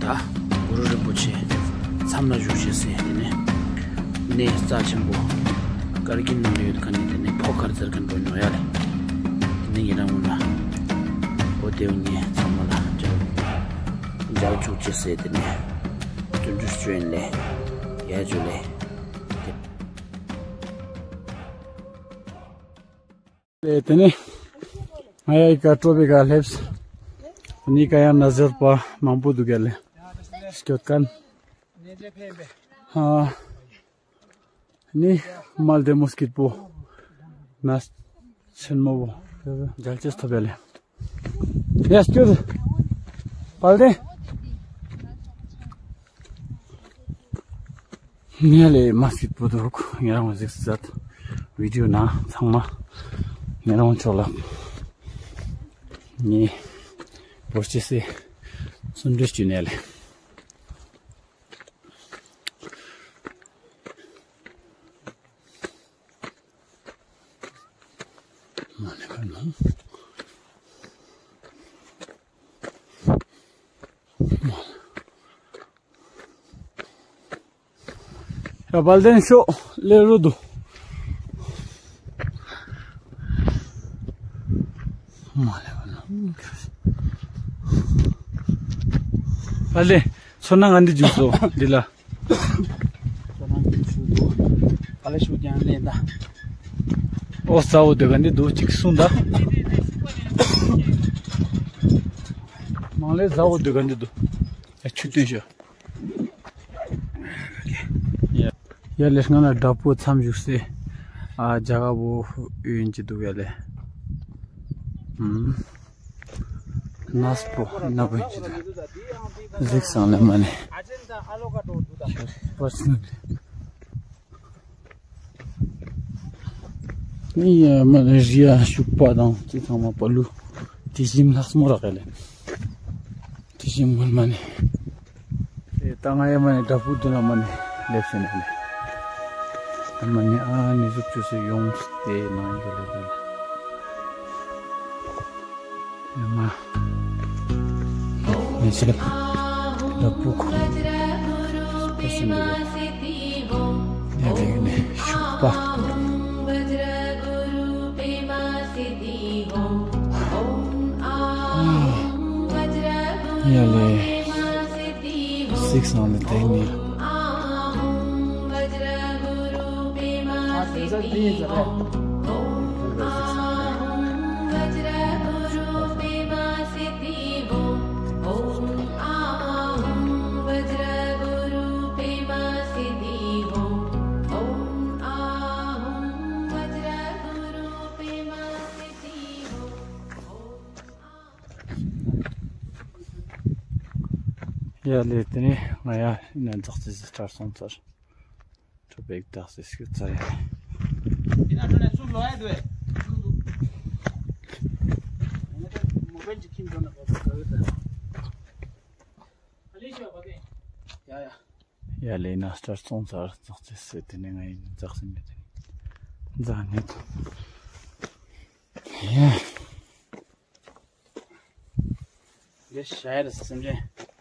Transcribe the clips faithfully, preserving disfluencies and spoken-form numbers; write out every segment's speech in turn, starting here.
ད་གུ་རུ་རིན་པོ་ཆེ་མཚམས་ལ་བཞུགས་ཤིག་ཟེར། དེ་ནས་གནས་རྩ་ཆེན་པོ་ཀར་གིལ་ནང་ལ་ཡོད་མཁན་ནི་དེ་ནས་ཕོ་ཁར་ཟེར་མཁན་པོ་ཉོ་ཡ་ལེ། དེ་ནས་ངེད་རང་ངུ་ན་འོ་དེ་འུ་ངས་ཚང་མ་ལ་མཇལ་མཇལ་བཅུག་ཅེས་ཟེར། དེ་ནས་བརྩོན་འགྲུས་བཅོས་ཡིན་ལེ། ཡ་ཇུ་ལེ། ལེ། དེ་ནས་ང་ཡ་ཡི་ཀ་ཀྲོ་བི་ཀ་སླེབས། ནི་ཀ་ཡ་ན་ཟེར་པ་མང་པོ་འདུག་ག་ལེ། སྐྱོད་མཁན། ཨ་ནི་མལ་དེ་མོ་སྐྱིད་པོ། ན་ཆེན་མོ་བོ། མཇལ་ཅེས་ཐོབ་ཡ་ལེ། ཡ་སྐྱོད། པལ་དེ། ངས་ལས་མ་སྲིད་པོ་འདུག་ངེད་རང་གཟིགས་མཛད། བི་ཌི་ཡོ་ནང་ཚང་མ་ངེད་རང་ཕྱོགས་ལ་ངས་བོར་ཅི་སེ་བརྩོན་འགྲུས་ཅི་ནས་ལས། མ་ནས་ག་ནོ། ཡ་བལ་དན་ཤོ་ལེ་རུ་དུ། མ་ལེ་བ་ན། བལ་དན་ཚོ་ན་ང་འདི་འཇུག་སོ་འདི་ལ། ཚོ་ན་འདི་ཞུ་དུ། བལ་ལེ་ཤུ་ཀྱང་ལེན་ད། ཨོ་ས་འོ་དེ་ག་འདི་དུ་གཅིག་གསུང་ད། མང་ལེ་ས་འོ་དེ་ག་འདི་དུ། ཡ་ཆུ་བཏོན་ཤོག་ཡ་ལེ་སྔ་ན་དྲ་པོ་མཚམས་བཞུགས་སེ། ཨ་རྒྱ་གར་བོ་ཡོན་གྱི་འདུག་ཡ་ལེ། ཨུམ། ནས་པོ་ན་པོ་ཡོན་གྱི་འདུག་གཟིགས་སང་ལེ་མ་ནེ། པར་སྣུར་ལེ། ནི་ཡ་མ་ནེ་རི་ཡ་ཤུག་པ་དང་ཅི་ཚང་མ་པ་ལུ། དེ་བཞིན་ལྷག་མོ་རག་ཡ་ལེ། དེ་བཞིན་མོན་མ་ནེ། ད་ང་ཡ་མ་ནེ་དྲ་པོ་དུ་ན་མ་ནེ་སླེབས་ཤེ་ནེ་ནེ། ད་མ་ནེ་ཨ་ནི་ཟུག་ཅུ་སེ་ཡོངས་ཏེ་ནང་ཡོད་ལེ་ལེ། ཡ་མ་ནེ་ཤེ་ལེ། དྲ་པོ་ཁོ་ཁོ་སེ་འདུག་ཡ་ལེ་ནེ་ཤུག་པ། ཡ་ལེ། གཟིགས་སང་ལེ་དེ་ནི། ཡ་ལེ་དེ་ནས་ང་ཡ་ཡིན་ན་འཛག་རྩིས་སུ་སྤྲར་སོང་ཚར། ཁྲོ་བེག་དག་སེ་སྐྱོད་ཚར་ཡ། ཡིན་ན་ཁྲོ་ནས་ཚུར་ལོག་ཡ་འདུག་ཨེ། ཡིན་ན་ད་མོ་བེལ་གྱི་ཁྱིམ་འགྲོ་ན་ག་ག་ཡོད་ད། ཡ་ཡ། ཡ་ལེ་ན་སྤྲར་སོང་ཚར་འཛག་རྩིས་སུ་དེ་ནས་ང་ཡིན་འཛག་སེ་མེད་དེ་ནས་འཛག་ནས་དང་། ཡ། འདི་ཞྭ་རེད་སེམས་ཅན།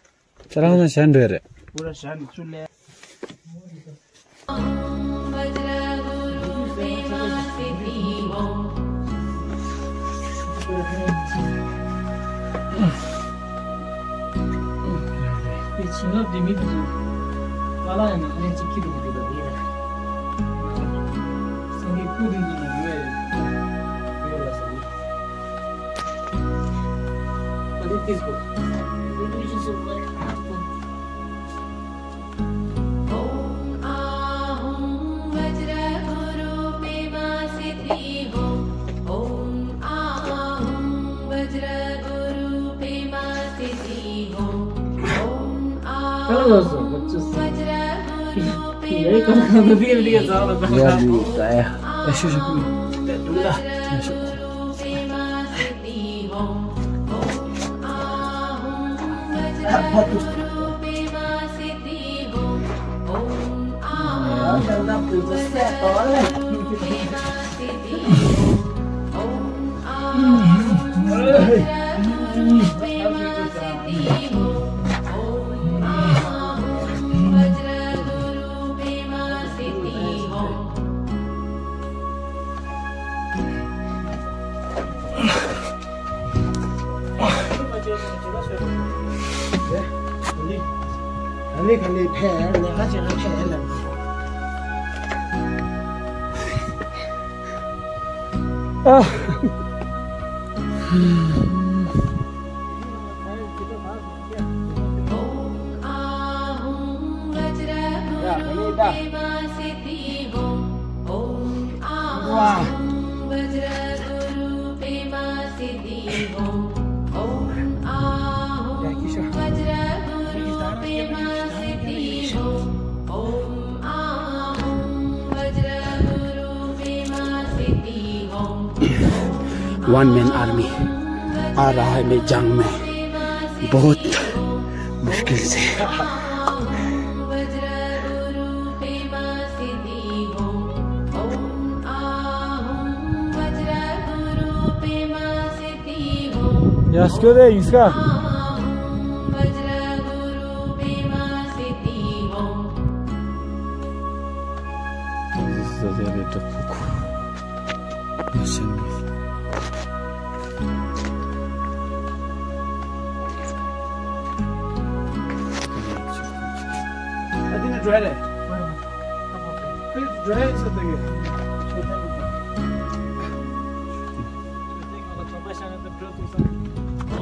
ཁྱེད་རང་ཚོ་ཞྭ་འདྲ་རེད། པུ་ར་ཞྭ་འདི་ཚུར་ལས། དེ་བྱིན་རླབས་ལྡན་མིན་དེ་ཚོ་ཀ་ལ་ཡང་ན་ཨ་ནེ་གཅིག་ཁྱི་དུ་མི་འདུག་ད་དེ་ཡ། སེང་གེ་སྐུ་དེ་ཚོ་ནང་ཡོད་ཡོད་ལ་ཟེར། ཡ་ལུ་ད་ཡ། ཨེ་ཤུ་ཤུ་ཀུ། ཏེ་དུང་ད། ཨེ་ཤུ། ཨ་ཕ་དུ། one man army आ रहा है, मैं जंग में बहुत मुश्किल से। ཡ་སྐྱོ་དེ་ཡིན་ས།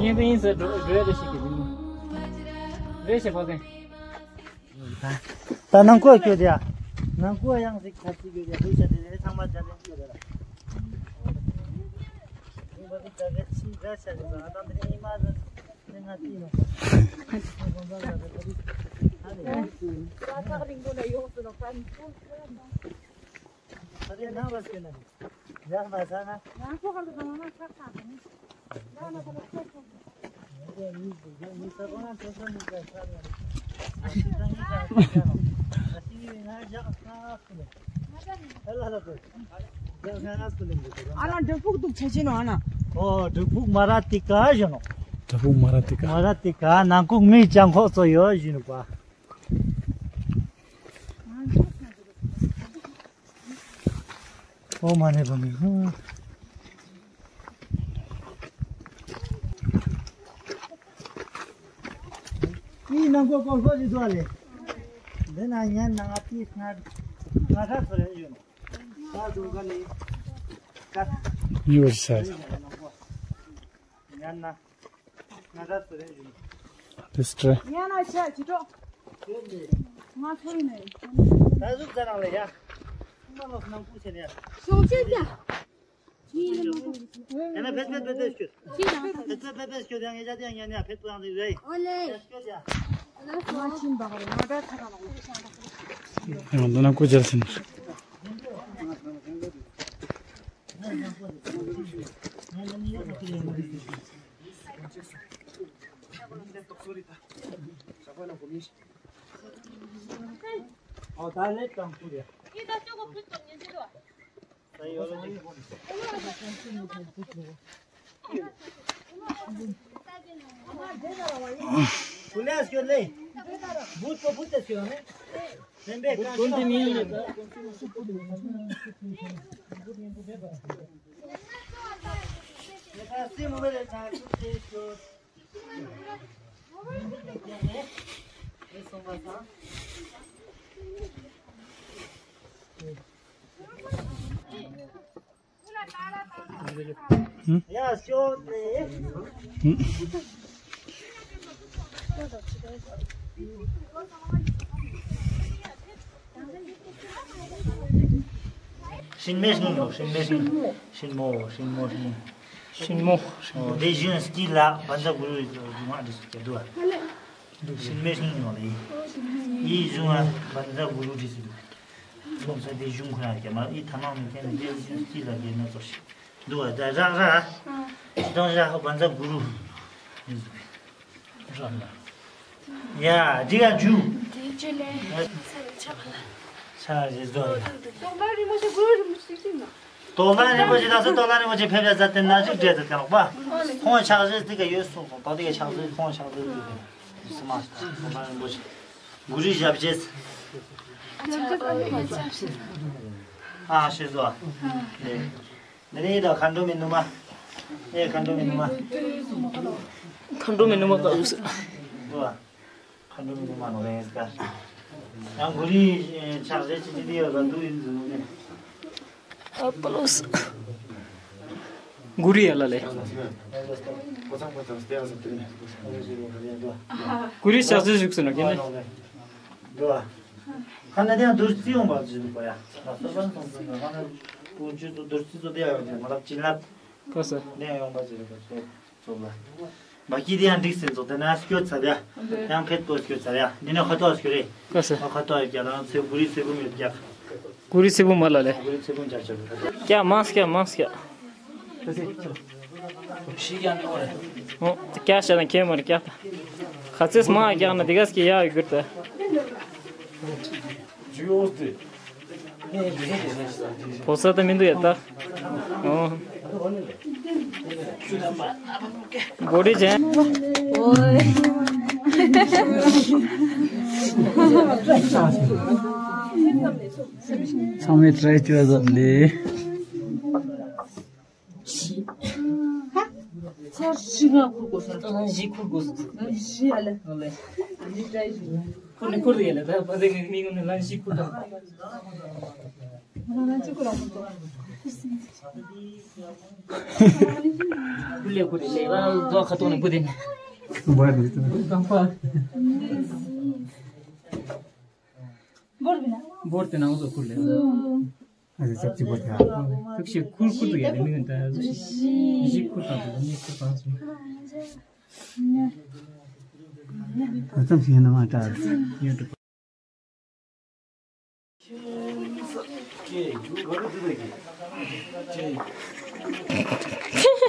ཡིན་ད་ཡིན་ཟེར་འགྲོ་འགྲོ་ཡ་ཞིག་གི་ཡིན། རེད་ཤེས་པ་གན། ད་ནང་ཁོ་ཁྱོད་དེ་ཡ། ནང་ཁོ་ཡང་ཟིག་ཁ་ཅིག་ཡོད་ཡ། ལུས་བྱ་དེ་ཚང་མ་འཇར་པན་ཡོད་ར། ཨ་ན་འབྲས་ཕུག་འདུག་ཆེ་ཆེ་ནོ་ཨ་ན། ཨོ་འབྲས་ཕུག་མ་ར་ཏི་ཀ་ཞུ་ནོ། འབྲས་ཕུག་མ་ར་ཏི་ཀ། མ་ར་ཏི་ཀ་ནང་ཁུག་མི་ཅང་ཁོག་ཚོ་ཡོད་ཞུ་ནོ་པ། ཨོ་མ་ནེ་བ་མི་ཧུ། ཨི་ནང་ཁུག་ཀོང་ཁོ་ཞིག་འདུག་ལེ། འདི་ན་ཉན་ནང་ཨ་ཏི་སྔར་ང་ཁ་ཚོ་རེ་ཡོད་ནོ། ད་འདུག་ག་ལེ། ཀ། ཡོད་ས། ཉན་ན། ང་ད་ཚོ་རེ་ཡིན། དེ་སྤྲེལ། ཉན་ན་ཤ་ཅི་ཏོ། ང་ཚོ་ཡིན་ནས། ད་གཟུགས་ཚ་རང་ལ་ཡ། མ་ལོག་ནང་ཁུག་ཆེ་ནས་ཡ། ཤོག་ཅེ་ཡ། ཡིན་ན་མ་ཐུབ། ཡིན་ན་ཕེད་ཕེད་ཕེད་ཕེད་སྐྱོད། ཅི་དང་། ཕེད་ཕེད་ཕེད་ཕེད་སྐྱོད་ཡང་ངེད་ཅག་དེ་ཡང་ཉན་ཡ་ཕེད་པོ་ཡང་དེ་རེད། ཨོ་ལེ། ཡ་སྐྱོད་ཡ། ང་ཕྱིན་པ་ག་རེ་ང་ད་ཚ་རང་ལ། ཡང་འདི་ན་ཀུ་ཅལ་ཟིན། ཤིན་མེ་ཤིན་མོ། ཤིན་མེ་ཤིན། ཤིན་མོ། ཤིན་མོ་ཤིན། ཤིན་མོ། ཨོ་དེ་བཞིན་སྐྱིད་ལ་བཛྲ་གུ་རུ་ཡི་གུ་མ་འདི་སུ་སྐྱེ་འདུག་ཨ། ཤིན་མེ་ཤིན་ཡོང་ལེ། ཡིད་བཟུང་བ་བཛྲ་གུ་རུ་འདི་སུ་འདུག། ལོག་ས་དེ་གཞུང་ཁོ་ན་རྒྱ་མ་ཡི་ཐ་མག་མི་ཁྱེར་ནས་དེ་བཞིན་སྐྱིད་ལ་རྒྱལ་ན་ཚོར་ཞིག་འདུག་ཨ། ད་རག་ར། ཅི་དང་ར་ཧ་བཛྲ་གུ་རུ། རག་ར། ཡ་འདི་ག་འཇུ། འདི་འཇུ་ལེ། ས་རུ་ཆགས་པ་ལ། ས་རུ་རེ་བཟོ་ཡ། རྟོགས་ལྡན་རིན་པོ་ཆེ་གུ་རུ་རིན་པོ་ཆེ་ཞིག་ན། རྟོགས་ལྡན་རིན་པོ་ཆེ་ད་སོ་རྟོགས་ལྡན་རིན་པོ་ཆེ་ཕེབས་ཡ་ཛ་དེ་ན་ཅིག་འདྲེ་ཛ་དེ་ལོག་པ། ཁོང་ཕྱག་བཞེས་དེ་ག་ཡོད་གསུངས་སོང་། ད་དེ་ག་ཕྱག་བཞེས་ཁོང་ཕྱག་བཞེས་དེ་ག་ཡོད་སུ་མ་ཤི་ད་རྟོགས་ལྡན་རིན་པོ་ཆེ་གུ་རུ་ཞབས་རྗེས། ཨ་ཤེས་སོ། ཨ་ནི་ད་མཁའ་འགྲོ་མའི་ནུ་མ། ཨེ་མཁའ་འགྲོ་མའི་ནུ་མ། མཁའ་འགྲོ་མའི་ནུ་མ་བཀའ་བསྒོས་སོ། མཁའ་འགྲོ་མའི་ནུ་མ་ནོར་ལེན་ཀ། ཡང་གུ་རུའི་ཕྱག་རྗེས་ཅི་ཅི་དེ་ཡོད་ལ་འདུག་ཡིན་ཟེར་ནས། ཨ་པ་ལོས། གུ་རུ་ཡ་ལ་ལས། གུ་རུའི་ཕྱག་རྗེས་བཞུགས་སོ་ན་ཀྱེ་ནས། འདུག་ཨ། ཁ་ན་དེ་ཡང་བདུད་རྩི་ཡོང་པ་ཅི་འདུག་པ་ཡ། ལ་སོ་སོ་སོང་ཙང་ཁ་ན་དུང་ཆུ་ཚོ་བདུད་རྩི་ཚོ་དེ་ཡང་ཡོང་དེ་མ་ལབ་ཅི་ལབ། ཁ་ས། དེ་ཡང་ཡོང་པ་ཅི་འདུག་པ་ཚོ་ཚོ་ལ། མ་ཀི་དེ་ཡང་འགྲིག་སེ་ཚོ་དེ་ན་སྐྱོ་ཚ་དེ་ཡང་ཕེད་པོ་སྐྱོ་ཚ་དེ་ཡང་འདི་ནས་ཁ་ཐོག་སྐྱོ་རེད། ཁ་ས། ཁ་ཐོག་ཡོད་ཀྱ་ལ་ཚེ་གུ་རི་ཚེ་བུ་མེད་ཀྱ། གུ་རི་ཚེ་བུ་མ་ལ་ལས། གུ་རི་ཚེ་བུ་འཇའ་ཆགས་རེད། ཀྱ་མང་སྐྱ། ཨོ། ཀྱ་ཤ་ན་ཁྱེད་མར་ཀྱ། ཁ་ཚེས་མ་ཀྱ་ན་དེ་ག་སྐྱི་ཡ་གུར་ཏེ། ཇུ་ཡོང་སྟེ། ཕོ་ས་ད་མི་འདུག་ཡ་ད། ཨོ། གོ་སྒྲིག་ཅན། ཚང་མས་བྲེལ་བཅོས་ཟབ་ལས། ཚར་བཞི་ལྔ་ཁུར་དགོས་སོང་། ཨ་བཞི་ཁུར་དགོས་སོང་། ཨ་བཞི་ཨ་ལེ། ཨ་ལེ། ཨ་ནི་བཀྲ་ཤིས། ཁུར་ནི་ཁུར་ཡ་ལེ་ད་བ་དེ་ངའི་མི་ངོ་ནས་ལན་བཞི་ཁུར་དང་། ང་ལན་གཅིག་ཁུར་ར་ཁུར་དང་། ཁུར་ལེ་ཁུར་ལེ་ལ་རྡོ་ཁ་ཐོག་ནས་བུ་དེ་ནས། བར་དུ་དང་པ། བོར་དེ་ན་འུ་ཚོ་ཁུར་ལེ། ཨ་ཙི་ཙི་པོ་ཐལ། ཐུགས་ཤེས་ཁུར་ཁུར་དུ་ཡ་རེ་མི་ཡོང་ད་གཟུགས་ཤིག་བཞི་ཁུར་དང་དུ་གཉིས་ཁུར་དང་གསུམ། ཨ་ཙམ་ཞིག་ཡིན་ན་མ་དྲག་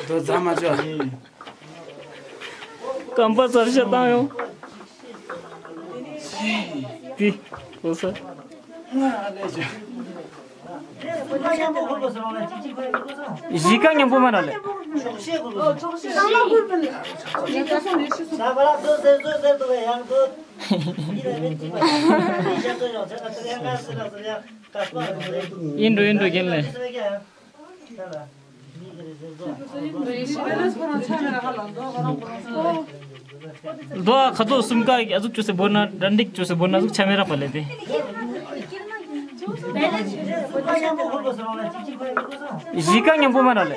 དོ་རྩ་མ་ཆོག་རྐང་པ་ཚར་ཤ་བཏང་ཡོང་། ཏི། ལོ་ས། གཞིས་ཀ་མཉམ་པོ་མ་ར་ལེ། ཡིན་འགྲོ་ཡིན་འགྲོ་རྒན་ལེ། རྡོ་ཁ་དོག་གསུམ་ཀ་ཨ་ཟུག་བཅོས་སེ་བོར་ན་འདྲ་འགྲིག་བཅོས་སེ་བོར་ན་ཟུག་ཆ་མེད་རག་པ་ལས་ཏེ། གཞིས་ཀ་མཉམ་པོ་མ་རག་ལས།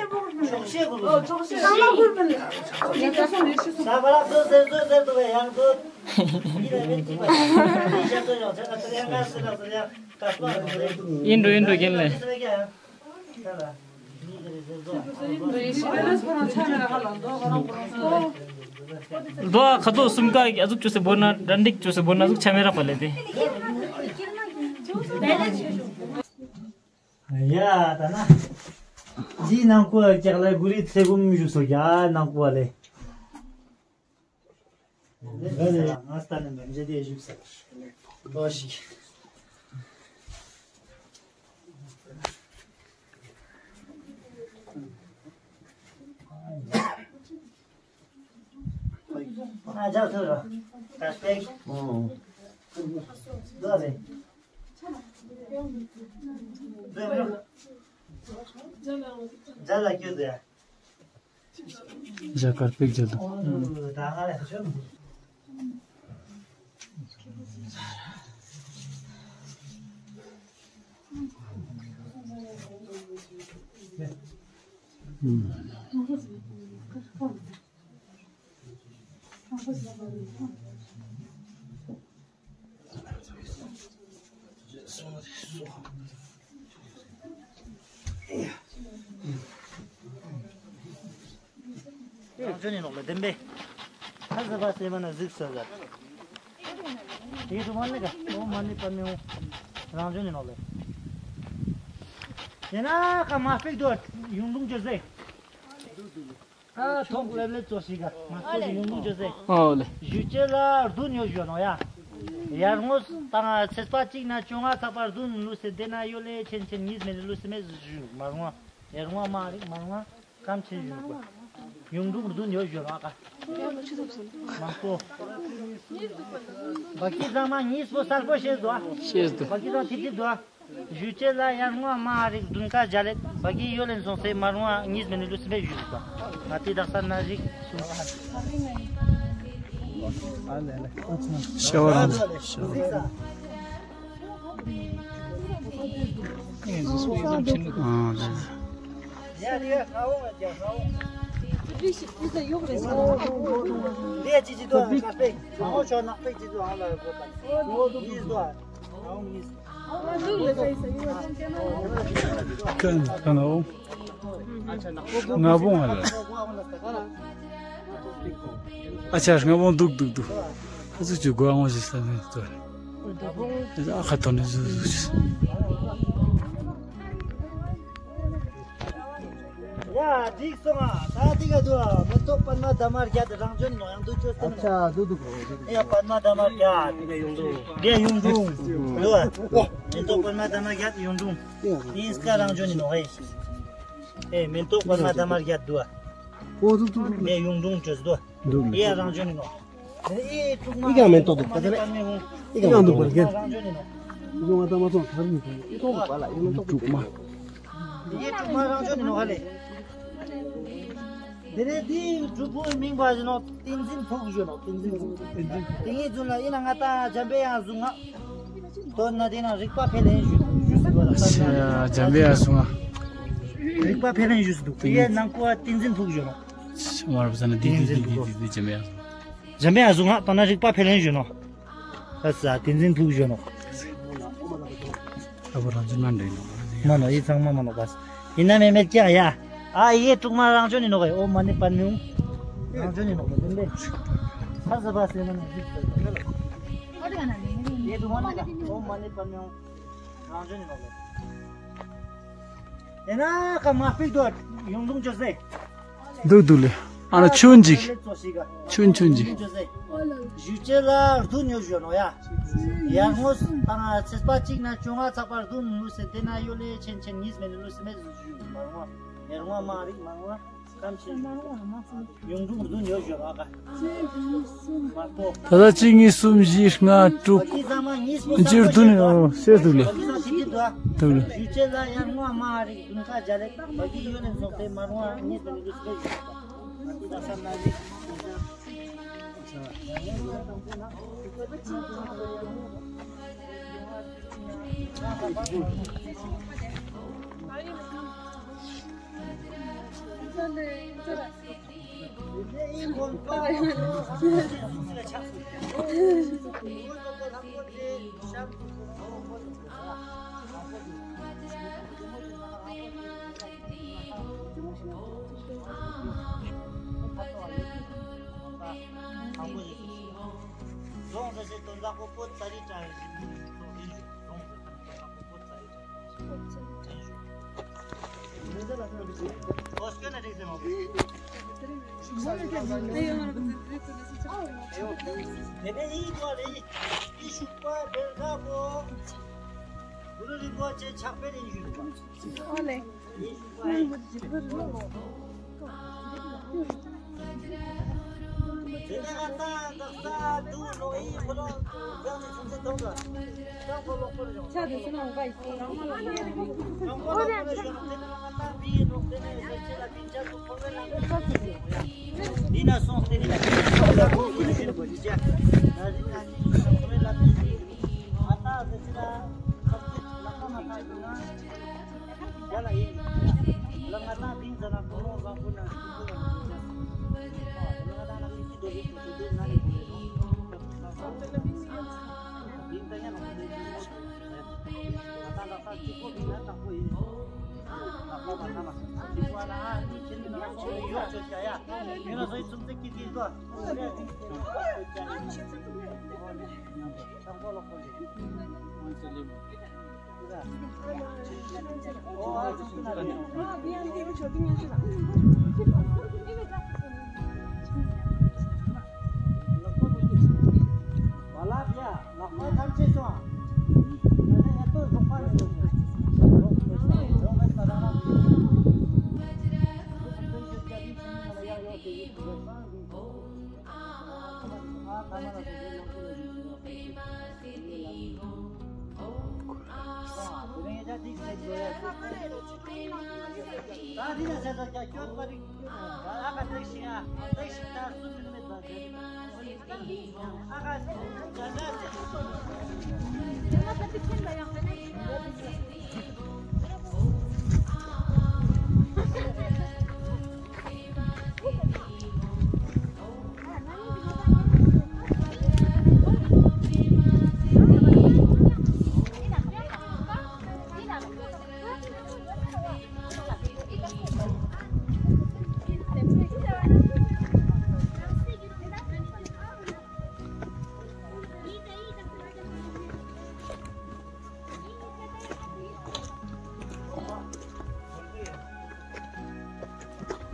ཡིན་འགྲོ་ཡིན་འགྲོ་རྒན་ལེ། རྡོ་ཁ་དོག་གསུམ་ཀ་ཨ་ཟུག་བཅོས་སེ་བོར་ན་འདྲ་འགྲིག་བཅོས་སེ་བོར་ན་ཟུག་ཆ་མེད་རག་པ་ལས་ཏེ། ཡ་ད་ན། ཇི་ནང་ཀོ་ཀྱག་ལ་གུ་རི་ཚེ་བུམ་བཞུགས་སོ་ཡ་ནང་ཀོ་ལེ། ང་ལྟ་ནི་མི་འཇེ་དེ་བཞུགས་ས་ལོ་ཞིག་ཨ་ཇག་ཐུ་ར་ད་སྤེག་ཨོ་ད་རེ་ད་རེ་ཇ་ལ་ཀྱུ་དེ། རྒྱ་གར་པིག་རྒྱལ་དང་། རང་བྱོན་ནི་ནོག་ལེ་བདེན་པས། ཁ་ཟི་བ་སེ་མ་ན་གཟིགས་སོ་ཟེར། དེ་རུ་མ་ནི་ག་ཨོ་མ་ནི་པ་མི་ཨོ། རང་བྱོན་ནི་ནོག་ལེ། དེ་ན་ཁ་མ་ཕིག་དོ་ཡུང་དུང་ཅོ་ཟེ། ཨ་ཐོག་ལེབ་ལེབ་ཙོ་ཞིག་ག་མ་ཁོ་ཞིག་ཡོང་མི་འཇོ་ཟེ། ཨོ་ལེ། ཞུ་ཅེ་ལ་རྡུན་ཡོད་ཞུ་ནོ་ཡ། ཡར་ངོ་དང་ཚེས་པ་གཅིག་ན་བཅོ་ལྔ་ཚགས་པར་རྡུན་ལུས་སེ་དེ་ན་ཡོད་ལེ་ཆེན་ཆེན་གཉིས་མེད་ལུས་སེ་མེད་ཞུ་མ་ངོ་ཡར་ངོ་མ་རིག་མ་ངོ་ཀམ་ཆེན་ཞུ་གོ། ཡུང་འབྲུག་རྡུན་ཡོད་ཞུ་ནོ་ཨ་ཀ། མ་ཁོ། བ་ཀི་ཚང་མ་གཉིས་པོ་གསར་པོ་ཤེས་དོ། ཤེས་དོ། བ་ཀི་ཚང་ཐིབ་ཐིབ་དོ། བཞུགས་བྱེད་ལ་ཡར་ངོ་མ་རིགས་བདུན་ཀ་བརྒྱ་ལེགས། བ་གི་ཡོ་ལེན་སོང་སེ་མར་ངོ་གཉིས་མིན་ལུས་སེ་བཞུགས་པ། ང་དེ་དག་ས་ན་རིགས་སུ། ཤ་བ་རང་། ཨ་ལེ། ཀན་ཀན་འོ། ང་བོང་ཨ་ལ། ཨ་ཅག་ང་བོང་འདུག་འདུག་འདུག་ཨ་ཙུག་ཅུ་གོ་ཨ་ངོ་ཞིག་ས་ནས་ཙོ། ཨ་ཁ་ཐོན་ནས་ཟུག་ཟུག་ཅིག་ཡ་འགྲིག་སོང་ཨ། ད་འདི་ག་འདུག་ཨ། མེ་ཏོག་པདྨ་འདབ་མ་བརྒྱད་དེ་རང་བྱོན་ནོ་ཡང་འདུག་ཅོ་སྟེ། ཨ་ཅག་འདུག་འདུག་གོ། ཡ་པདྨ་འདབ་མ་བརྒྱད་དེ་ག་ཡོང་འདུག་དེ་ཡོང་འདུག་འདུག་ཨ། མེ་ཏོག་པདྨ་འདབ་མ་བརྒྱད་དེ་ཡོང་འདུག་ཨིན་སྐ་རང་བྱོན་ནོ་ཧེ། ཨེ་མེ་ཏོག་པདྨ་འདབ་མ་བརྒྱད་འདུག་ཨ། འོ་འདུག་འདུག་འདུག་ནས་ཡོང་འདུག་ཅོ་འདུག་ཨ། འདུག་ཡ་རང་བྱོན་ནོ། ཨི་ཀ་མེན་ཏོག་འདུག་པ་ལེ། ཨི་ཀ་མེན་ཏོག་པ་ལེ། ཨི་ཀ་མ་ཏོག་ཐར་མི་ཐར་ཨི་ཏོག་པ་ལ་ཨི་མེན་ཏོག་དྲུག་མ། ཡེ་དྲུག་མ་རང་བྱོན་ནི་ནོ་ཧ་ལེ། དེ་ནས་དེའི་སྒྲུབ་ཕུག་མིང་བ་ཞིག་ནོ་ཏིང་འཛིན་ཕུག་ཞུ་ནོ་ཏིང་འཛིན་ཕུག་ཏིང་འཛིན་ཕུག་དེ་ངའི་རྫུན་ལ་ཡིན་ན་ང་ད་འཇམ་པའི་དབྱངས་གཟུངས་སྔགས་དོན་ན་དེ་ན་རིག་པ་འཕེལ་ལེན་ཞུ་ཞུ་སི་བ་ལ་ས་ན་འཇམ་པའི་དབྱངས་གཟུངས་སྔགས་རིག་པ་འཕེལ་ལེན་ཞུ་སི་འདུག་དེ་ཡའི་ནང་ཁུ་བ་ཏིང་འཛིན་ཕུག་ཞུ་ནོ། མར་བ་ས་ན་དེ་དེ་དེ་དེ་དེ་འཇམ་པའི་དབྱངས། འཇམ་པའི་དབྱངས་གཟུངས་སྔགས་དང་ན་རིག་པ་འཕེལ་ལེན་ཞུ་ནོ། ཨ་ས་ཏིང་འཛིན་ཕུག་ཞུ་ནོ། ཨ་བོ་རང་ཚོ་མ་འདྲེན་ནོ། མ་ནོ་ཡི་ཚང་མ་མ་ནོ་པ། ཡིན་ན་མེད་མེད་ཀྱང་ཡ། ཨ་ཡེ་དྲུག་མ་རང་བྱོན་ནི་ནོ་ག་ཡོ་མ་ནི་པན་མིང་། རང་བྱོན་ནི་ནོ་ག་ཡོ་མ་ནི་པན་མིང་། རང་བྱོན་ནི་ནོ། ཡིན་ན་ཁ་མ་ཕིག་དོ་ཡོང་དུང་ཅོ་ཟེ། འདུག་འདུག་ལེ། ཨ་ན་ཆུན་ཅིག་ཆུན་ཆུན་ཅིག་བཞུགས་བྱེད་ལ་རྡུལ་ཉོ་བཞོ་ནོ་ཡ། ཡར་ངོ་དང་ཚེས་པ་གཅིག་ན་བཅོ་ལྔ་ཚགས་པར་རྡུལ་ལུས་སེ་དེ་ན་ཡོ་ལེ་ཆེན་ཆེན་གཉིས་མེད་ལུས་སེ་མེད་བཞུགས་མར་ངོ་ཡར་ངོ་མ་རིག་མར་ངོ་ཁམས་ཆེན་ཡོང་དུང་རྡུལ་ཉོ་བཞོ་ནོ་ཨ་ཀ་ད་ལྟ་གཅིག་གཉིས་གསུམ་བཞི་ལྔ་དྲུག་འཇིར་བདུན་ཨོ་སེ་བདུན་ལེ། བདུན་ལེ།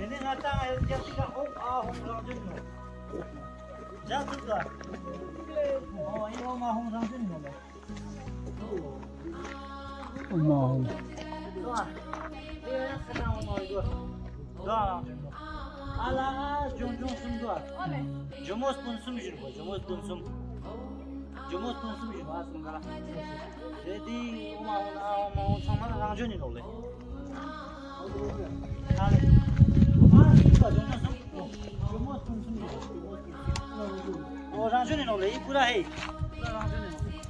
དེ་ནས་ང་ཏང་ཨ་ཡོད་རྒྱབ་ཏི་ཀ་ཧོང་ཨ་ཧོང་རང་བྱོན་ནོ། རྒྱ་ཐུབ་ད། ཨོ་ཨི་ཧོང་ཨ་ཧོང་རང་བྱོན་ནོ་ལེ། ཨོ་མ་ཧོང་། ཨ་ལ་ཨ་ཇོང་ཇོང་གསུམ་དུ་ཨ། ཇོ་མོ་སྤུན་གསུམ་བཞུར་བ། ཇོ་མོ་སྤུན་གསུམ། ཇོ་མོ་སྤུན་གསུམ་བཞུར་བ་གསུམ་ག་ལ། རེད་དེ་ཨོ་མ་ཧོང་ཨ་ཧོང་མ་ཧོང་ཚང་མ་རང་བྱོན་ནི་ནོ་ལེ། ཨ་ལེ། ཨ་གསུམ་པ་ཇོ་མོ་གསུམ། ཇོ་མོ་སྤུན་གསུམ་བཞུར་བ། ཇོ་མོ་སྤུན་གསུམ། ཨོ་རང་བྱོན་ནི་ནོ་ལེ། ཡི་པུ་ར་ཧེ། པུ་ར་རང་བྱོན་ནི་ནོ་ལེ།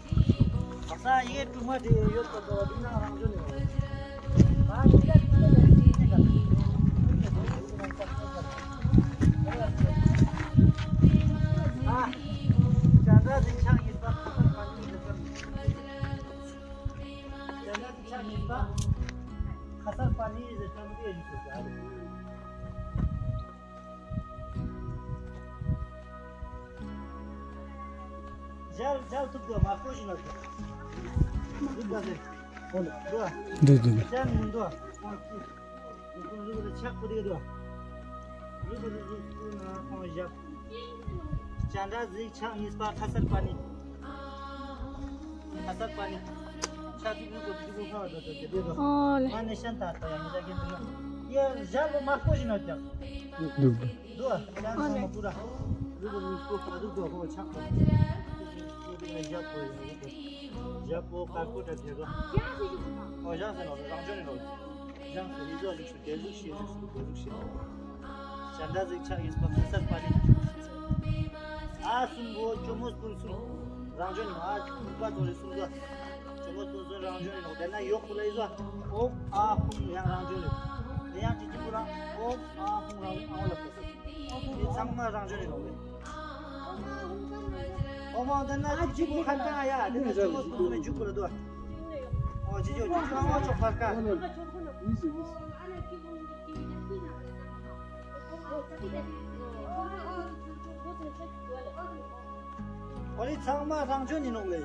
ས་ཡི་གེ་དྲུག་མ་དེ་ཡོད་པ་དང་དེ་ན་རང་བྱོན་ནི་ནོ་ལེ། འདུག་འདུག་འདུག་སྤྱན་རས་གཟིགས་ཕྱག་གཉིས་པ་ཁ་སར་པ་ཎི། ཁ་སར་པ་ཎི། ཕྱག་གཉིས་པ་ཁ་སར་པ་ཎི། ཨོ་ལེ། ཨ་ནི་ཤན་ད་ད་ཡང་མི་ད་གིན་འདུག་ཡ་ཞབས་ལ་མ་ཁོ་ཞིག་ན་ཀྱང་། འདུག་འདུག་འདུག་ཨ། ཨོ་ལེ། ཞབས་ལ་མ་པུ་ར། རུ་གུ་རུ་གུ་ཁ་རུ་གུ་ཁོ་ཆག་ཁོ། ཞབས་པོ་ཡང་རུ་གུ། ཞབས་པོ་དཀར་པོ་འདྲ་བྱེད་རོགས། ཨོ་ཞང་ཟེར་ནོ་རང་བྱོན་ནི་ནོ། ཞང་ཟེར་ཡི་ཟོ་ལུགས་སུ་དེ་ཟུག་ཤེས་ལུགས་སུ་དེ་ཟུག་ཤེས། ཞྭ་འདྲ་ཟིག་ཆགས་ཡིན་པ་ཁ་སར་པ་ཎི། ཨ་གསུམ་པོ་ཇོ་མོ་སྤུན་གསུམ། རང་བྱོན་ནི་ཨ་གསུམ་པ་ཚོ་རེ་གསུམ་ཟོ། ཇོ་མོ་སྤུན་གསུམ་རང་བྱོན་ནི་ནོ། དེ་ན་ཡོག་པོ་ལ་ཡི་ཟོ། ཨོ་ཨ་ཧུང་ཡང་རང་བྱོན་ནི། དེ་ཡང་ཅི་ཅི་པོ་ལ་ཨོ་ཨ་ཧུང་རང་ཨ་ཧུང་ལ་ཁ་སར། དེ་ཚང་མ་རང་བྱོན་ནི་ནོ་ལེ། ཨོ་མ་འདི་ན་ཅི་ཅི་པོ་ཁ་བཏང་ཡ། འདི་ན་ཅི་པོ་ཏུ་མེ་འཇུག་པར་འདུག་ཨོ་ཅི་ཅོ་ཅི་ཅོ་ཨོ་ཅོ་ཕར་ཀ། ཨོ་ལི་ཚང་མ་རང་བྱོན་ནི་ནོ་ལེ།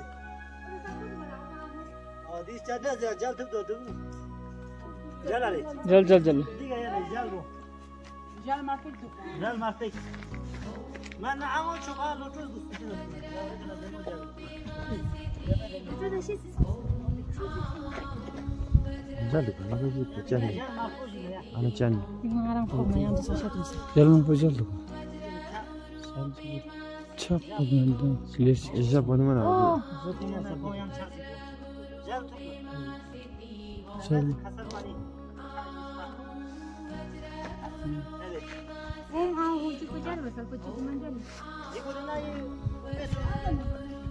ཨོ་འདི་ཅ་ད་ཟེར་མཇལ་ཐུབ་དོ་ཐུབ། མཇལ་ལ་རེ། མཇལ་མཇལ་མཇལ། འདི་ག་ཡ་རེ་མཇལ་རོ། ཞལ་མ་སྟེགས་འདུག་ཞལ་མ་སྟེགས། མ་ན་ཨ་ངོ་ཆོ་ག་ལོ་ཀྲོས་འདུག་སུ་ཅི་ལ་སུ་ལ་ཡ་ལ་ཀ་ན་ཟེ་མོ་ཇ་ལ། ཇ་ལ་ཀ་ན་ཟེ་མོ་ཇ་ལ། ཨ་ན་ཅ་ནི། ཨ་ན་ཅ་ནི། ཞལ་མ་སྟེགས་ཞིག་ལ་ཡ། ཨ་ན་ཅ་ནི། དེ་ང་རང་ཁོ་མ་ཡང་དུ་ས་ཆ་དུ་ས། ཞལ་མ་སྟེགས་ཞལ་འདུག་ཆག་པོ་གན་དང་ལེ་ཤ། ཞལ་པོ་ནི་མ་ན། ཨོ། ཟོ་ཁོ་མ་ས་ཁོ་ཡང་ཆག་སི་ཁོ། ཞལ་ཐུག་ཞལ། ཁ་སར་པ་ནི། ཨོ་ཨ་ཧོ་ཅི་ཀོ་ཅར་བ་ས་ཀོ་ཅི་ཀོ་མན་ཏྲ་ནི། ཨི་ཀོ་རེ་ན་ཡི་ཨུ་པེ་སུ་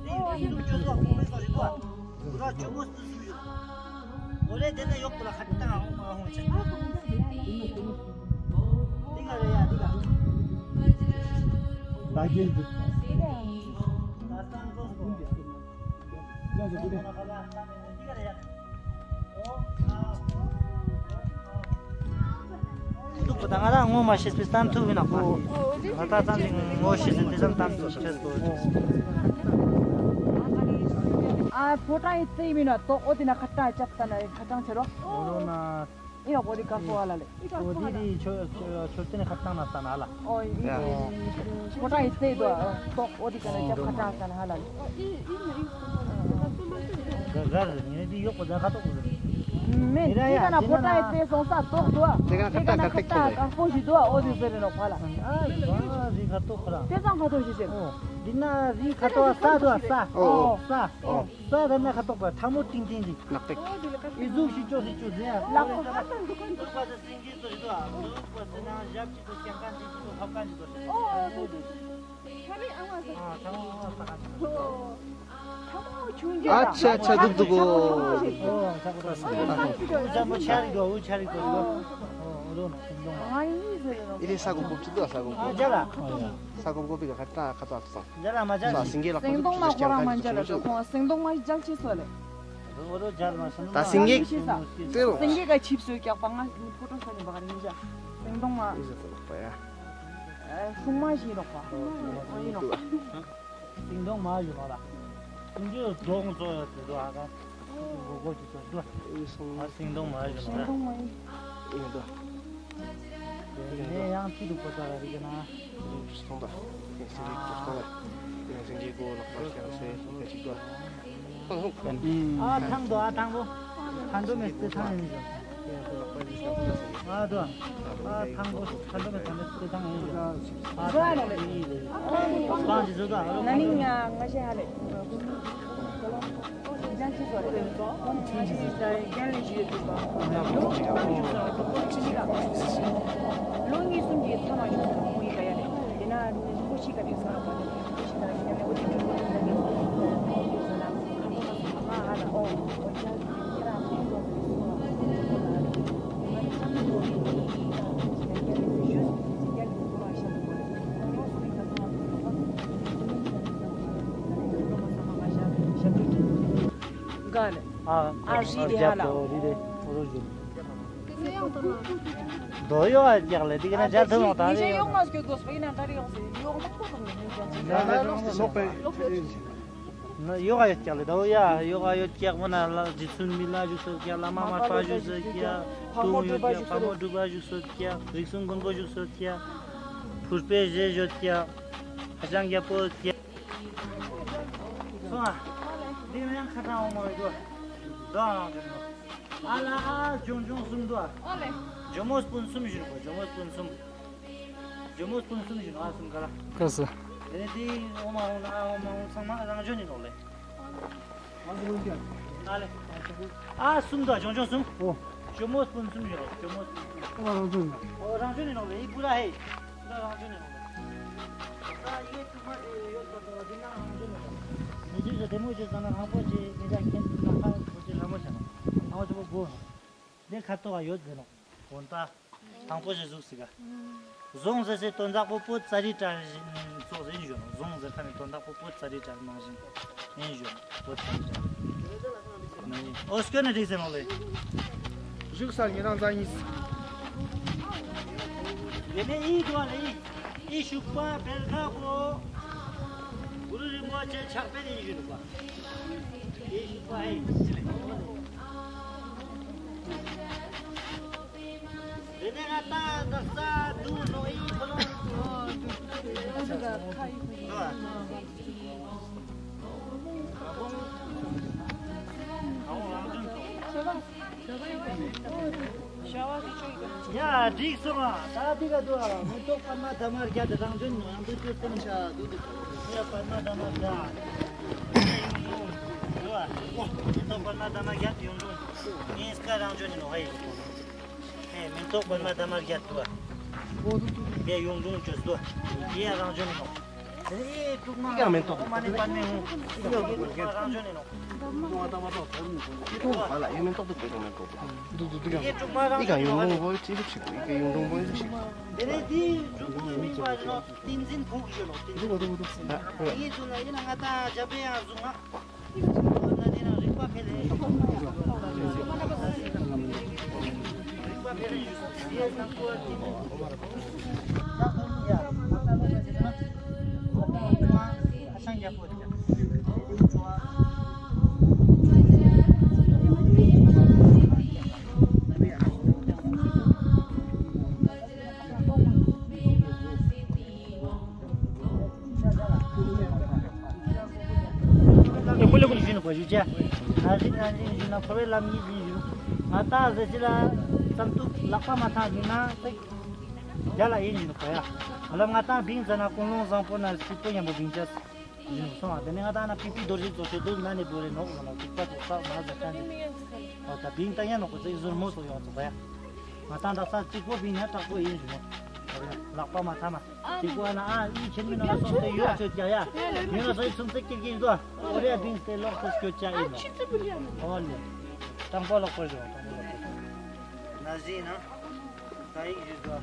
ནི་ཨི་ལུག་ཅོ་ཟོ་ཨུ་པེ་སུ་རི་ཀོ་ཨུ་ར་ཅོ་མོ་སུ་སུ་ཡོད། ཨོ་རེ་དེ་ན་ཡོག་པོ་ལ་ཁ་ཏང་ཨོ་མ་ཧོ་ཅ། ཏི་ག་རེ་ཡ་ཏི་ག་ད་གིན་དུ། ད་སང་ཟོ་སོ། འདུག་པ་ད་ང་རང་ངོ་མ་ཤེས་པའི་ཙམ་ཐུག་གི་ནག་པ། ང་ད་ཙམ་ཞིག་ངོ་ཤེས་ཟིན་དེ་ཙམ་གཏམ་ཞིག་བཤད་དགོས། ཨ་ཕོ་བྲང་ཡི་རྩེ་མིན་ན་ཏོག་ཨོ་དེ་ན་ཁ་བཏང་རྐྱབ་ད་ན་ཁ་བཏང་ཆེ་རོ། ཨོ་རོ་ན། ཨི་ཡ་གོ་རི་ཀར་པོ་ཨ་ལ་ལེ། ཨོ་དེ་དེ་ཆོ་ཆོ་ཆོ་ཏི་ནི་ཁ་བཏང་ན་ས་ན་ཨ་ལ། ཨོ་ཡི་ཡི་ཁོ་ཏྲ་ཡི་ཚེ་དོ་ཏོག་ཨོ་དི་ཀ་ན་ཅབ་ཁ་བཏང་ས་ན་ཨ་ལ་ལེ། ག་ག་རེ་ངས་དེ་ཡོག་པོ་ཟ་ཁ་ཏོག་གོ་རེ། མེད། དེ་ག་ན་ཕོ་བྲང་ཡི་རྩེ་སོང་ས་ཏོག་འདུག་དེ་ག་ན་ཁ་བཏགས་དཀར་པོ་ཞིག་འདུག་འོ་དེ་ཟེར་རེད་ལོག་ཕ་ལ། ཨ་རི་ཁ་ཏོག་ཁོ་ར། དེ་ཚང་ཁ་ཏོག་ཞིག་ཟེར། འདི་ན་རི་ཁ་ཏོག་ས་འདུག་ས། ཨོ་ས། ས་ད་ན་ཁ་ཏོག་པ་ཐ་མོ་ཏིང་ཏིང་རི། ནག་ཏིག་ཨི་ཟུག་ཞིག་ཅོ་ཞིག་ཅོ་ཟེར། ལག་པ་ཧ་ཏང་འདུག་ག་འདུག་པ་ཟེར་སེང་གེ་ཚོ་ཞིག་འདུག་ཨ་འདུག་པ་ཟེར་ན་ཞབས་ཀྱི་ཚོ་སྐྱེངས་ཁན་ཅིག་ཚོ་ཧབ་ཁན་ཅིག་ཚོ་ཞིག་ཨོ་ཨོ་འདུག་འདུག་ཨ་ཆ་ཨ་ཆ་འདུག་འདུག་གོ། ཨི་རེ་ས་གོ་གོ་ཅི་འདུག་ས་གོ་གོ། ས་གོ་གོ་པི་ག་ཁ་ཏ་ཁ་ཏ་ས། སེང་གེ་ལ་སེང་གདོང་མ་ཁོ་རང་མ་མཇལ་ལ་འགྲོ་ཁོང་སེང་གདོང་མ་ཞིག་མཇལ་ཅི་སོ་ལེ། ད་སེང་གེ་ཏེ་རོ། སེང་གེ་ག་ཆིབས་སུ་བཀྱག་པ་ང་ཕོ་ཊོ་ས་ནས་བག་རིན་ཇ། སེང་གདོང་མ། ཨི་ཟེར་ཏེ་ལོག་པ་ཡ། ཨ་སྲུང་མ་ཞིག་ལོག་པ། ཨོ་ཡིན་ནོ། སེང་གདོང་མ་ཞིག་ལོག་ལ། སེང་གེ་གདོང་ཚོ་ཡོད་དེ་ཚོ་ཨ་ཀ། གོ་གོ་ཅིག་ཚོ་འདུག་ཨི་སོང་། ཨ་སེང་གདོང་མ་ཞིག་ལོག་ལ། སེང་གདོང་མ་ཡིན། ཨི་འདུག་ངས་ཡང་ཅི་འདུག་པ་ས་ར་རི་ཀ་ན། སོང་ད། ཡང་སེང་གེ་སོང་ད། ཡང་སེང་གེ་གོ་ལོག་པ་ཤང་སེ་ཡ་ཅིག་འདུག་ཨ་ཐང་དོ་ཨ་ཐང་པོ། ཐང་དོ་མེ་སྟེ་ཐང་ཡིན་ཟེར། ཨ་དོ། ཨ་ཐང་པོ་ཐང་དོ་མེ་ཐང་མེ་སྟེ་ཐང་ཡིན་ཟེར། ཨ་ཐང་པོ་ལེ། ཐང་ཅི་ཟོ་ད། ན་ནིང་ང་ང་ཤེས་ཧ་ལེ། ལོ་གཉིས་གསུམ་གྱི་མཐའ་མ་བཞུགས་ས་ཁོང་ཡིན་པ་ཡ་རེད། དེ་ན་རིན་པོ་ཆེ་ག་རེ་ས་ར་པ་རེད། རིན་པོ་ཆེ་ད་ཡིན་ན་ལེ་འོ་དེ་ཀྲུང་གོ་དེ་ནས་ཨ་ཧ་ལ་ཨོ། ག་ལེ། ཨ་ཨ་རི་རེད་ཧ་ལ། རི་རེད། རྡོ་ཡོ་ཨ་རྒྱག་ལེ་དེ་ག་ན་ཇ་ཐུ་མོ་ད་རེ་ཡོང་། ཡོང་མ་སྐྱོ་དོ་སོ་ཡིན་ན་ད་རེ་ཡོང་སེ་ཡོང་མ་ཁོ་དང་ནི་ཇ་ཇ་ལོག་པའི་ལོག་པའི། ཡོ་ག་ཡོད་ཀྱག་ལེ་ད་ཡ་ཡོ་ག་ཡོད་ཀྱག་མོ་ན་ལ་རྗེ་བཙུན་མི་ལ་བཞུགས་སོད་ཀྱག་བླ་མ་མར་པ་བཞུགས་སོད་ཀྱག་དུང་ཡོད་ཀྱག་ཕག་མོ་སྒྲུབ་པ་བཞུགས་སོད་ཀྱག་རིགས་གསུམ་མགོན་པོ་བཞུགས་སོད་ཀྱག་ཕུར་པའི་རྗེས་ཡོད་ཀྱག་ཧ་ཅང་རྒྱལ་པོ་ཀྱག་སོང་ཨ། འདི་ནས་ཡང་ཁ་གྲངས་འོང་མ་ཡོད་དོ། དོ་ཨང་དེ་ནོ། ཨ་ལ་ཨ་ཇོང་ཇོང་གསུམ་དོ་ཨ། ཨོ་ལེ། ཇོ་མོ་སྤུན་གསུམ་བཞུགས་པ་ཇོ་མོ་སྤུན་གསུམ། ཇོ་མོ་སྤུན་གསུམ་བཞུགས་ཨ་གསུམ་ག་ལ། ཀ་ས། དེ་ནས་དེ་འོ་མ་འོང་ན་ཨ་འོ་མ་འོང་ཚང་མ་རང་བྱོན་ནི་ནོ་ལེ། ཨ་ལེ། ཨ་གསུམ་དོ་ཇོང་ཇོང་གསུམ། ཨོ། ཇོ་མོ་སྤུན་གསུམ་བཞུགས་ཇོ་མོ་སྤུན་གསུམ། ཨོ་རང་བྱོན་ནི། ཨོ་རང་བྱོན་ནི་ནོ་ལེ་ཡི་པུ་ར་ཧེ། ད་རང་བྱོན་ནི་ནོ། ད་ཡེ་ཐུག་མ་དེ་ཡོད་པ་དང་འདི་ན་རང་བྱོན་ནི་ནོ། མི་ཅིག་གི་བདེ་མོ་ཅིག་བཟང་ན་རང་པོ་ཅིག་མི་འདྲ་མཁན་ན་ཁ་བོ་ཅིག་ལ་མོ་བྱ་ན། ཨོ་ཅི་པོ་གོ། འདི་ཁ་ཐོག་ག་ཡོད་ཟེར་ནོ། འོན་ཏ། དང་པོ་ཞིག་གཟུགས་སི་ག་ཟོང་ཟེར་སའི་དོན་དག་པོ་པོ་ཙ་རི་ཏྲ་ཚོགས་ཟིན་ཞུ་ནོ། ཟོང་ཟེར་ཁ་ནི་དོན་དག་པོ་པོ་ཙ་རི་ཏྲ་ནང་བཞིན་ཡིན་ཞུ་ནོ། པོ་ཙ་རི་ཏྲ་ནང་བཞིན། ཨོ་སྐྱོ་ནི་རིགས་ཟེར་ནོ་ལེ། བཞུགས་ས་ཉེ་རང་ཚང་ཡིན། དེ་ནས་ཨི་དུ་ལེ་ཨི་ཤུག་པ་བེལ་ཁ་པོ། གུ་རུ་རིན་པོ་ཆེ་ཕྱག་དཔེ་ཡིན་ཞུ་ནོ་པ། ཨི་ཤུག་པ་ཨི། རེ་ནས་ང་ཏང་འདི་ས་དུ་ནོ་ཨི་ཁོ་ལོ། ཡ་འགྲིག་སོང་ཨ། ད་འདི་ག་དུ་ཨ། མེ་ཏོག་པདྨ་འདབ་མ་བརྒྱད་དེ་རང་བྱོན་ནོ། ཡང་འདུ་བཅུ་གསུམ་ཆ་དུ་དུ་ཡ་པདྨ་འདབ་མ་བརྒྱད། དུ་ཨ། མེ་ཏོག་པདྨ་འདབ་མ་བརྒྱད་ཡོང་འགྲོ། ངས་སྐད་རང་བྱོན་ནོ་ཧེ། ཧེ་མེ་ཏོག་པདྨ་འདབ་མ་བརྒྱད་དུ་ཨ། དེ་ཡོང་འགྲོ་བཅོས་དུ་ཨ། དེ་ཡང་རང་བྱོན་ནོ། དེ་ནས་དྲུག་མ་ཡང་མེ་ཏོག་ཨོ་མ་ནི་པདྨེ་ཧཱུྃ། དྲུག་མ་རང་བྱོན་ནོ། ཏི་ཐུང་བ་ལ་ཡོད་མེ་ཏོག་ཏུ་བོད་ཡོད་མེ་ཏོག་ཏུ། འདུག་འདུག་འདུག་ཡང་། དྲུག་མ་རང་ཨི་ག་ཡོང་ལུང་བོ་ཅི་ལུགས་ཤིག་ཨི་ག་ཡོང་ལུང་བོ་ལུགས་ཤིག། དེ་ནས་དེའི་དྲུག་མ་མི་པ་ནོ་ཏིན་ཛིན་ཕུག་ཞུ་ནོ་ཏིན་ཛིན་ཕུག། ཨི་ཟུ་ན་ཡིན་ན་ང་ད་ཇ་པེ་ཡང་ཟུ་ང་། ཨོ་ན་དེ་ན་རིག་པ་འཕེལ་ལེ། རིག་པ་འཕེལ་ལེ་ཡུལ་དེ་ཡ་ཟམ་ཀོ་ཏི་ནི། ཡ་ཁོ་ཡ་ཨ་ས་ལོ་ཟེར་ན། ཨ་ས་ཡ་ཁོ་དེ་ཡ། ཀུ་ལེ་ཀུ་ལེ་ཞུ་ནོ་པ་ཞུ་ཅེ། ན་ཟིག་ན་ཟིག་ཞུ་ན་ཁོ་བའི་ལམ་གཉིས་ཞུ་ཞུ། ད་ཟེར་ཅི་ལ་བསམ་གཏུག་ལག་པ་མ་ཐང་ཡིན་ན་ཚིག་རྒྱ་ལ་ཡིན་ཡིན་གོ་ཡ། ཨ་ལ་ང་ཏང་བིང་ཟ་ན་ཀུན་སློང་བཟང་པོ་ན་སྐྱིད་པོ་ཡིན་པོ་བིང་ཅས་ཡིན་སོང་བ། དེ་ནས་ང་ཏང་ན་པི་པི་རྡོ་རྗེ་ཚོ་ཆོས་དུ་ན་ནས་བོ་རེ་ནོག་ལ་ནོག་སྐྱིད་པ་དུ་ས་མ་ཟ་ཁན་ཅིག་ཨོ་ད་བིང་ཏང་ཡ་ནོག་གོ་ཚིག་ཟུར་མོ་སོ་ཡོང་ཚོ་གོ་ཡ། ང་ཏང་ད་ས་གཅིག་པོ་བིང་ཡ་དྲག་པོ་ཡིན་རུ་ནོག་ལག་པ་མ་ཐ་མ། དེ་ཀོ་ན་ཨ་ཨི་ཆེན་མི་ན་ལ་སོང་སྟེ་ཡོད་ཆོད་ཀྱ་ཡ། མི་ན་སོང་སུམ་ཚེ་ཀིར་ཀིར་དོ། ཨོ་རེ་ཡ་བིང་སྟེ་ལོག་སོ་སྐྱོད་ཀྱ་ཨི་ནོ། ཨོ་ལེ། དང་པོ་ལོག་པར་ཞོག་དང་པོ་ལོག་པར་ཞོག་ན་ཟི་ན། ད་ཡིག་ཞུ་དོ།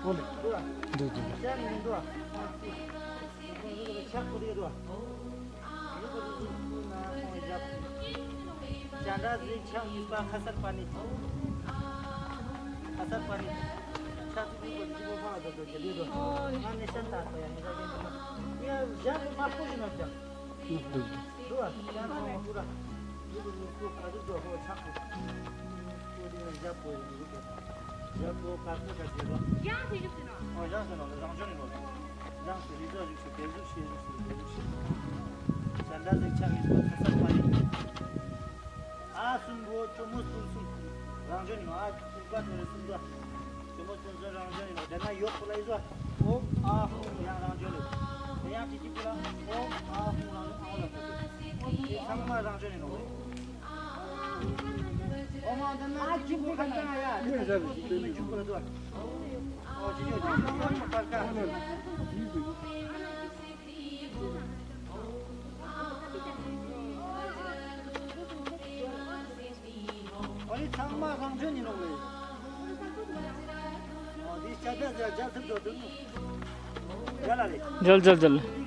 འདུག་འདུག་ཅ་འདྲ་ཟིག་ཆགས་ཡིན་པ་ཁ་སར་པ་ནི། ཁ་སར་པ་ནི། ཆགས་ཚུགས་ཡིན་པ་ཅི་པོ་ཕ་བ་དོ་དོ་ཇེ་ལེ་དོ། ང་ནི་ཤན་ཐ་ཐོ་ཡ་ནི་ར་ཡིན་ནི། ཡ་ཞག་གི་མ་ཁུ་ཞིག་ན་ཀྱང་། འདུག་འདུག་ཨ། ཅ་འདྲ་མ་ཁུ་ར། ཡུ་གུ་ཡུ་གུ་ཨ་ཟུ་དོ་ཧོ་ཆགས་ཁུ། ཁུ་དེ་ནི་ཞག་པོ་ཡིན་ནི་རུ་དོ། ཡ་ཀོ་ཀ་ཀོ་ཀ་ཟེར་རོ། ཡང་ཟེར་བཞུགས་ཟེར་ནོ། ཨོ་ཡང་ཟེར་ནོ་རང་བྱོན་ནི་ནོ། ཡང་ཟེར་རི་ཟོ་བཞུགས་སུ་དེ་བཞུགས་ཤེས་བཞུགས་སུ་དེ་བཞུགས་ཤེས། ཤ་འདྲ་ཟིག་ཆགས་ཡིན་ཟོ་ཁ་སར་པ་ནི། ཨ་གསུམ་པོ་ཇོ་མོ་གསུམ་གསུམ། རང་བྱོན་ནི་ནོ། ཨ་གསུམ་པ་ཐོ་རེ་གསུམ་པ། ཇོ་མོ་གསུམ་གསུམ་རང་བྱོན་ནི་ནོ། དེ་ན་ཡོག་པོ་ལ་ཡི་ཟོ། ཨོ་ཨ་ཧུ་ཡང་རང་བྱོན་ནི། དེ་ཡང་ཅི་ཅི་པོ་ལ་ཨོ་ཨ་ཧུ་རང་བྱོན་ཨོ་ལ་ཁོ་ཚོ། དེ་ཚང་མ་རང་བྱོན་ནི་ནོ། རྒྱལ་རྒྱལ་རྒྱལ།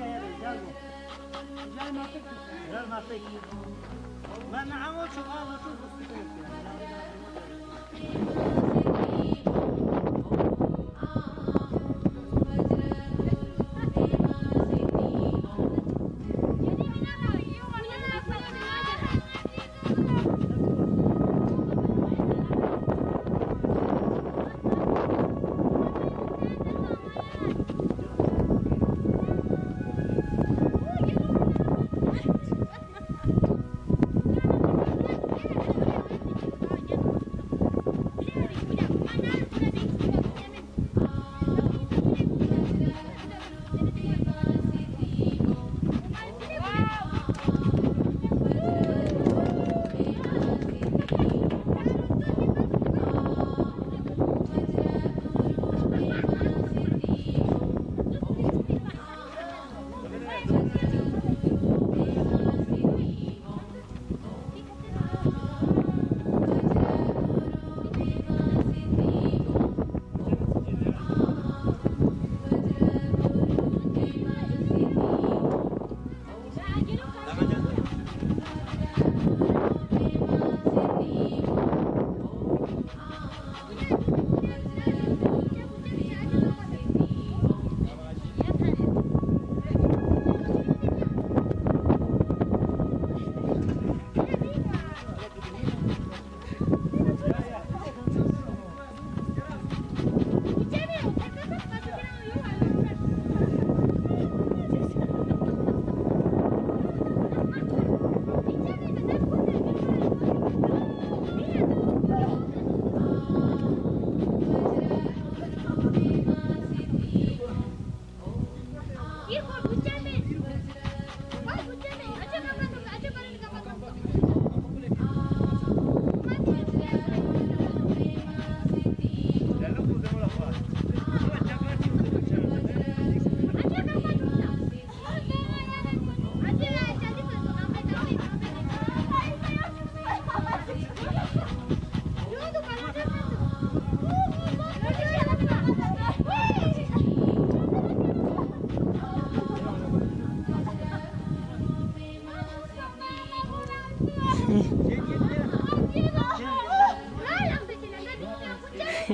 ॐ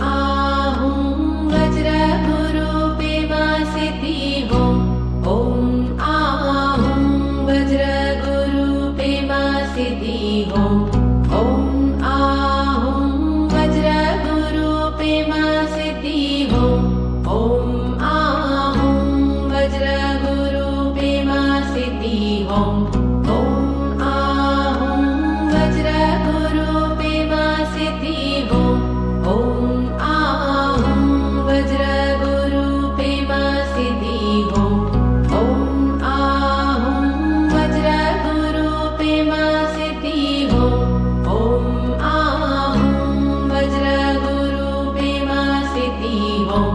आहुं वज्रगुरु पेमा सिद्धि हों। ॐ आहुं वज्रगुरु पेमा सिद्धि हों। ॐ आहुं वज्रगुरु पेमा सिद्धि हों। ॐ आहुं वज्रगुरु पेमा सिद्धि हों। ॐ आहुं वज्रगुरु पेमा सिद्धि हों। ॐ आहुं वज्रगुरु पेमा सिद्धि हों। ॐ आहुं वज्रगुरु पेमा सिद्धि हों। ॐ आहुं वज्रगुरु पेमा सिद्धि हों।